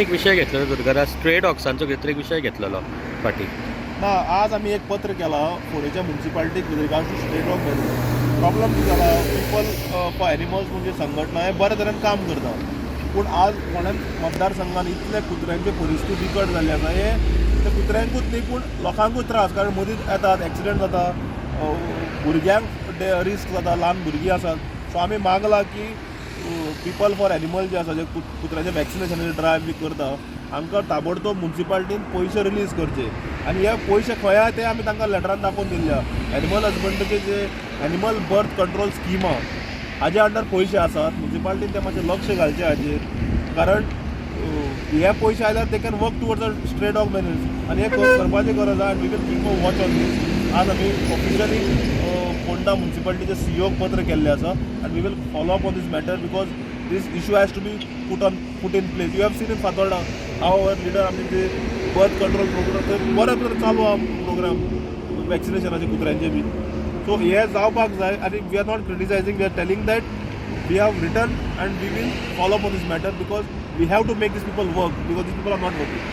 एक विशय घेतलेलो दुर्गादास, स्ट्रे डॉग्सांचो कितें तरी एक विशय घेतलेलो फाटीं. ना, आज आमी एक पत्र केलां फोंडेच्या मुन्सिपालिटीक with regard to stray dog management. Problem कितें जाला, पिपल फॉर एनिमल्स म्हणजे संघटना हे बऱ्या तरेन काम करता, पूण आज फोंड्यान मतदारसंघान इतले कुत्र्यांची परिस्थिती बिकट जाल्ली आसा. हे ते कुत्र्यांकूच न्ही, पूण लोकांकूच त्रास, कारण मदींच येतात, एक्सिडंट जाता, भुरग्यांक रिस्क जाता, ल्हान भुरगीं आसात. सो आमी मागलां की पिपल फॉर एनिमल जे आसा, जे कुत्र्याचे वॅक्सिनेशनाचे ड्रायव्ह बी करता, हांकां ताबडतोब मुन्सिपालिटीन पयशे रिलीज करचे. आनी हे पयशे खंय आहा ते आमी तांकां लेटरान दाखोवन दिल्ले आहा. एनिमल हजबंडरीचे जे एनिमल बर्थ कंट्रोल स्कीम आहा, हाजे अंडर पयशे आसात. मुन्सिपालिटीन ते मातशें लक्ष घालचें हाजेर, कारण हे पयशे आयल्यार they can work towards a stray dog manage. आनी हे करपाची गरज आहा आनी we will keep a watch on this. आज आमी ऑफिशियली फोंडा मुन्सिपालिटीचे सीईओक पत्र केल्लें आसा आनी we will follow up on this matter, because this issue has to be put in place. You have seen in Fatorda how our leader, आमचे जे birth control programme, थंय बऱ्या तरेन चालू आहा प्रोग्राम वॅक्सिनेशनाचे कुत्र्यांचे बी. सो हे जावपाक जाय. आनी we are not criticizing, we are telling that we have written and we will follow up on this matter, because we have to make these people work, because these people are not working.